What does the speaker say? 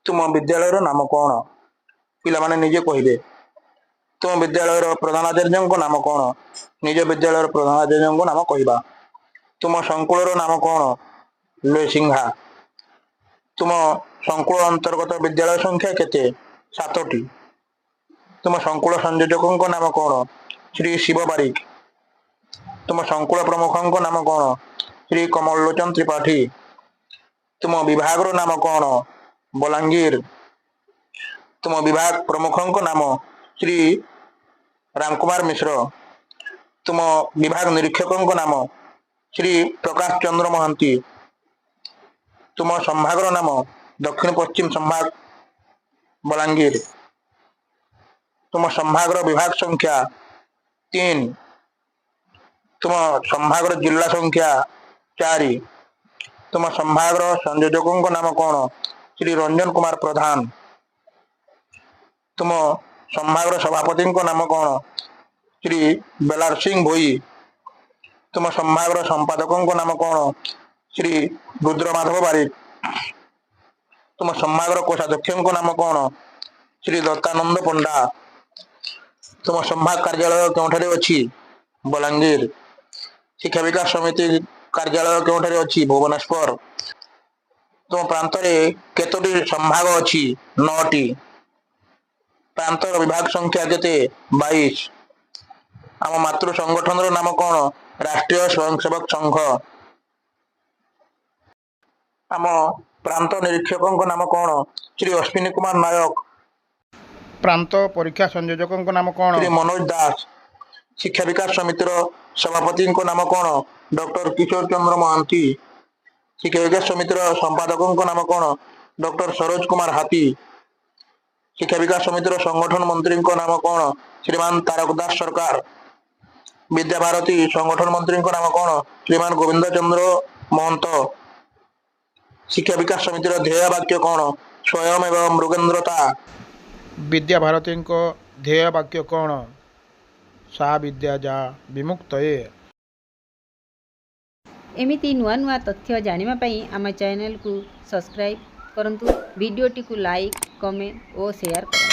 ତୁମ ବିଦ୍ୟାଳୟର ନାମ କଣ? ପିଲାମାନେ ନିଜେ କହିବେ। ତୁମ ବିଦ୍ୟାଳୟର ପ୍ରଧାନାଚାର୍ଯ୍ୟଙ୍କ ନାମ କଣ? ନିଜ ବିଦ୍ୟାଳୟର ପ୍ରଧାନାଚାର୍ଯ୍ୟଙ୍କ ନାମ କହିବା। ତୁମ ସଂକୁଳର ନାମ କଣ? ଲୋଇସିଂହା। ତୁମ ସଂକୁଳ ଅନ୍ତର୍ଗତ ବିଦ୍ୟାଳୟ ସଂଖ୍ୟା କେତେ? ସାତଟି। ତୁମ ସଂକୁଳ ସଂଯୋଜକଙ୍କ ନାମ କଣ? ଶ୍ରୀ ଶିବ ବାରିକ। ତୁମ ସଂକୁଳ ପ୍ରମୁଖଙ୍କ ନାମ କଣ? ଶ୍ରୀ କମଳଲୋଚନ ତ୍ରିପାଠୀ। ତୁମ ବିଭାଗର ନାମ କଣ? ବଲାଙ୍ଗୀର। ତୁମ ବିଭାଗ ପ୍ରମୁଖଙ୍କ ନାମ? ଶ୍ରୀ ରାମକୁମାର ମିଶ୍ର। ତୁମ ବିଭାଗ ନିରୀକ୍ଷକଙ୍କ ନାମ? ଶ୍ରୀ ପ୍ରକାଶ ଚନ୍ଦ୍ର ମହାନ୍ତି। ତୁମ ସମ୍ଭାଗର ନାମ? ଦକ୍ଷିଣ ପଶ୍ଚିମ ସମ୍ଭାଗ, ବଲାଙ୍ଗୀର। ତୁମ ସମ୍ଭାଗର ବିଭାଗ ସଂଖ୍ୟା 3। ତୁମ ସମ୍ଭାଗର ଜିଲ୍ଲା ସଂଖ୍ୟା 4। ତୁମ ସମ୍ଭାଗର ସଂଯୋଜକଙ୍କ ନାମ କଣ? ଶ୍ରୀ ରଞ୍ଜନ କୁମାର ପ୍ରଧାନ। ତୁମ ସମ୍ଭାଗର ସଭାପତିଙ୍କ ନାମ କଣ? ଶ୍ରୀ ବେଲାର ସିଂ ଭୋଇ। ତୁମ ସମ୍ଭାଗର ସମ୍ପାଦକଙ୍କ ନାମ କଣ? ଶ୍ରୀ ରୁଦ୍ରମାଧବ ବାରିକ। ତୁମ ସମ୍ଭାଗର କୋଷାଧ୍ୟକ୍ଷଙ୍କ ନାମ କଣ? ଶ୍ରୀ ଦତ୍ତାନନ୍ଦ ପଣ୍ଡା। ତୁମ ସମ୍ଭାଗ କାର୍ଯ୍ୟାଳୟ କେଉଁଠାରେ ଅଛି? ବଲାଙ୍ଗୀର। ଶିକ୍ଷା ବିକାଶ ସମିତି କାର୍ଯ୍ୟାଳୟ କେଉଁଠାରେ ଅଛି? ଭୁବନେଶ୍ୱର। ତୁମ ପ୍ରାନ୍ତରେ କେତୋଟି ସମ୍ଭାଗ ଅଛି? ନଅଟି। ପ୍ରାନ୍ତର ବିଭାଗ ସଂଖ୍ୟା କେତେ? 22। ଆମ ମାତୃ ସଂଗଠନର ନାମ କଣ? ରାଷ୍ଟ୍ରୀୟ ସ୍ୱୟଂସେବକ ସଂଘ। ଆମ ପ୍ରାନ୍ତ ନିରୀକ୍ଷକଙ୍କ ନାମ କଣ? ଶ୍ରୀ ଅଶ୍ୱିନୀ କୁମାର ନାୟକ। ପ୍ରାନ୍ତ ପରୀକ୍ଷା ସଂଯୋଜକଙ୍କ ନାମ କଣ? ଶ୍ରୀ ମନୋଜ ଦାସ। ଶିକ୍ଷା ବିକାଶ ସମିତିର ସଭାପତିଙ୍କ ନାମ କଣ? ଡକ୍ଟର କିଶୋର ଚନ୍ଦ୍ର ମହାନ୍ତି। ଶିକ୍ଷା ବିକାଶ ସମିତିର ସମ୍ପାଦକଙ୍କ ନାମ କଣ? ଡକ୍ଟର ସରୋଜ କୁମାର ହାତୀ। ଶିକ୍ଷା ବିକାଶ ସମିତିର ସଂଗଠନ ମନ୍ତ୍ରୀଙ୍କ ନାମ କଣ? ଶ୍ରୀମାନ ତାରକ ଦାସ ସରକାର। ବିଦ୍ୟାଭାରତୀ ସଂଗଠନ ମନ୍ତ୍ରୀଙ୍କ ନାମ କଣ? ଶ୍ରୀମାନ ଗୋବିନ୍ଦ ଚନ୍ଦ୍ର ମହନ୍ତ। ଶିକ୍ଷା ବିକାଶ ସମିତିର ଧ୍ୟେୟ ବାକ୍ୟ କଣ? ସ୍ୱୟଂ ଏବଂ ମୃଗେନ୍ଦ୍ରତା। ବିଦ୍ୟାଭାରତୀଙ୍କ ଧ୍ୟେୟ ବାକ୍ୟ କଣ? ସା ବିଦ୍ୟା ଯା ବିମୁକ୍ତୟେ। ଏମିତି ନୂଆ ନୂଆ ତଥ୍ୟ ଜାଣିବା ପାଇଁ ଆମ ଚ୍ୟାନେଲକୁ ସବସ୍କ୍ରାଇବ୍ କରନ୍ତୁ, ଭିଡ଼ିଓଟିକୁ ଲାଇକ୍, କମେଣ୍ଟ ଓ ସେୟାର କରନ୍ତୁ।